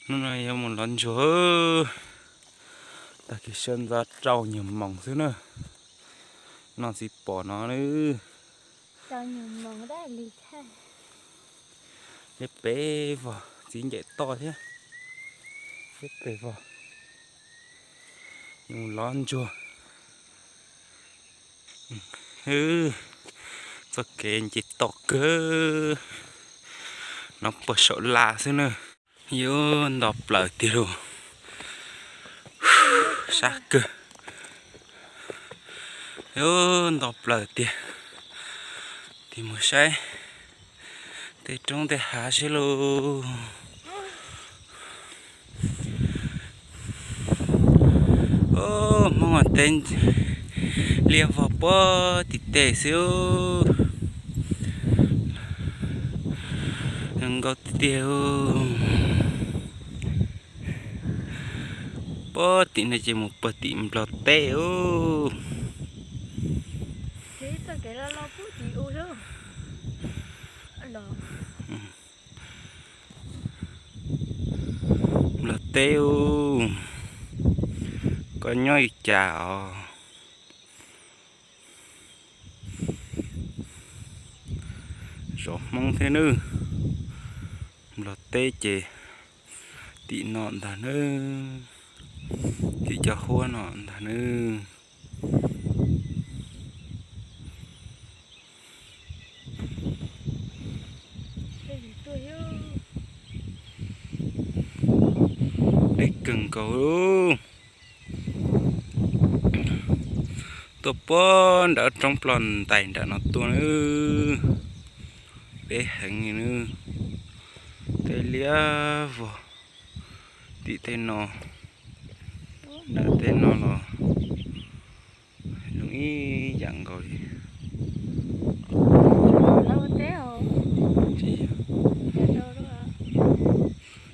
Hnub no yuav mus lov ntsuag, tag kis sawv ntxov rau nyuag moos xwb na, no txiv pom no na. Liab pem vog, txiv ncaim toj thiab. Liab pem vog, yuav mus lov ntsuag. Txoj kev nce toj kawg, no puag saum laj xwb na. Yuav nto plaws tiag lauj, sab kawg. Yuav nto plaws tiag, tig mus saib tej roob tej hav seb lauj. Hmoob teb liab vog puag tim tej xwb, zoo nkauj tiag. Puag tim no ces mus puag tim Nplog teb ub. Nplog teb ub, koj nyob li cas os? Zov Hmoob thiab nawb. Nplog teb ces tim no ntag nawb, tim cov huab no ntag nawb. Deb kawg nkaus. Tuaj puag nram roob ploj ntais nram no tuaj nawb. Deb heev li nawb. Tej liab vog tim tej no, nram tej no los zoo ib yam nkaus li.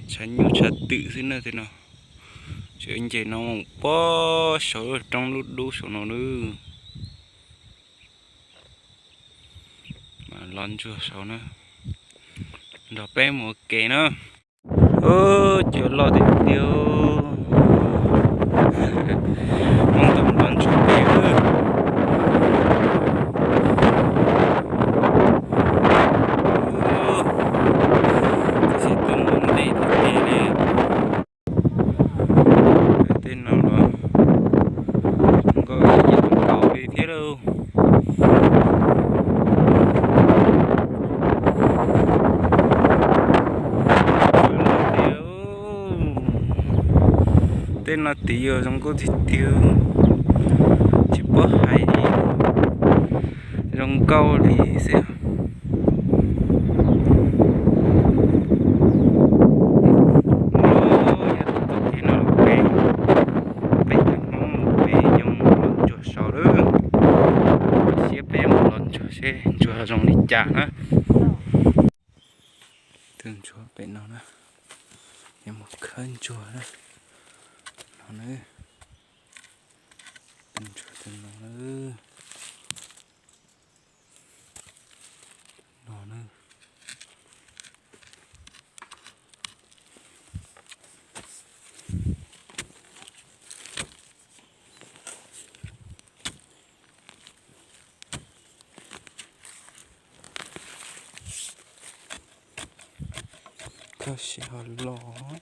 Tshav nyuj tshav twm xwb na tej no. Tseem nce no puag saum lub roob lub dub saum no nawb. Lov ntsuag saud na, nrog peb mus ua ke na. Cua loj tiag tiag. Hmoob tuaj lov ntsuag pem. Tab sis tuaj mus ntej tiag tiag li. Tej no los nkauj ib yam nkaus li thiab lauj. Tej no tid yuav zoo nkauj tiag tiag, tsis paub hais li, zoo nkauj li xwb. Yog txoj kev no peb, peb cov Hmoob peb yuav mus lov ntsuag saud lawm. Ua siab peb mus lov ntsuag seb ntsuag zoo li cas na. Tus ntsuag pem no na, yuav mus khawb ntsuag na. No na, tus ntsuag tus no na. No na. Khawb seb ho loj.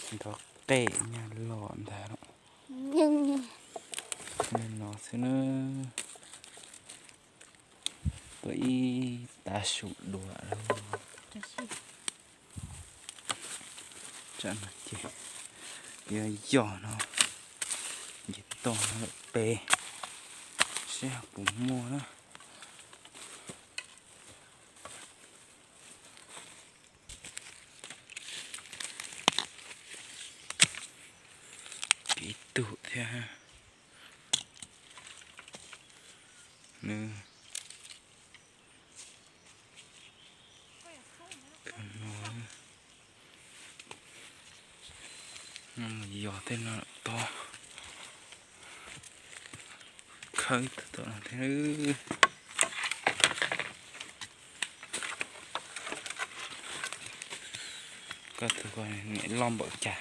Nrov qej nyaj loj ntag. Li no xwb na. Tuaj ib tav su dua lawm. Tsam no ces yuav yog no, nce toj no lawm pem, seb puas muaj na. Ib tug thiab. Nws, no, no mus yos tej no lawm tod. Khawb tus tom no thiab. Koj tus ko niam loj npaum cas.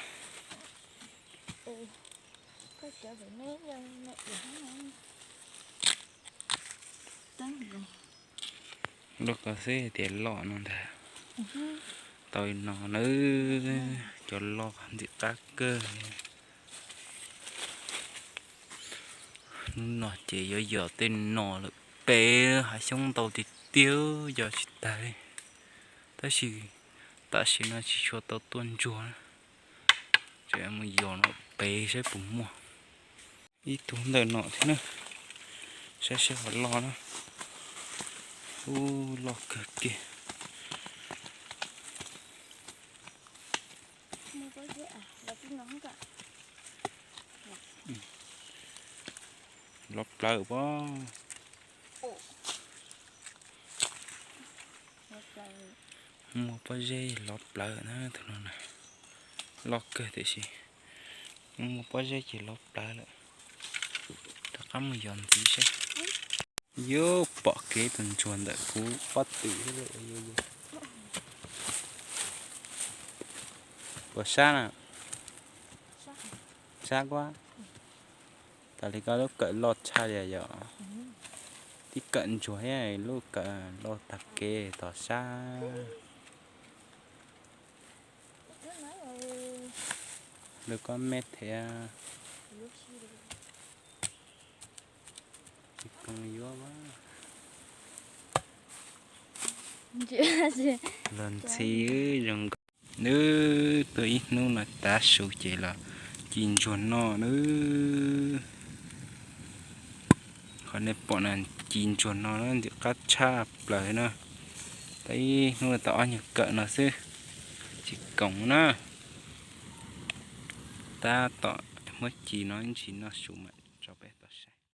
Loj ko xwb tias loj no ntag. Tau no nawb, cov loj ntxim qab kawg. Hnub no ces yuav yos tej no lawm pem, hav xyoob ntau tiag tiag yos tsis tag li. Tab sis tam sim no tsis tshua tau tuaj ntsuag, ces mus yos no pem saib puas muaj. Ib tug ntawm no thiab na, saib seb ho loj na. Ub, loj kawg kiag. Lov plawv pob. Muaj pob zeb lov plawv na tus no na. Loj kawg tiam sis muaj pob zeb ces lov plawv lawm. Rov qab mus yos ntxiv seb. Yuav pom kev tus ntsuag ntawm kuv pob tw thiab lawm. Puas sab na? Sab kuab. Tas li koj lub kawm loj tshaj li yom. Tib kawm ntsuag thiab lub kawm loj tag kev tom sab. Lwm koj me thiab. Los ntxhi zoo nkaus. Nws tuaj ib hnub no tav su ces los ci ntsuag noj nws. Qhov nej pom na, ci ntsuag no ntxim qab tshaj plaws na. Tau ib hnub tau ob nyuag kawm no xwb, tsis koom na. Tab tom muab ci no ntsis noj su mam tso peb tau saib.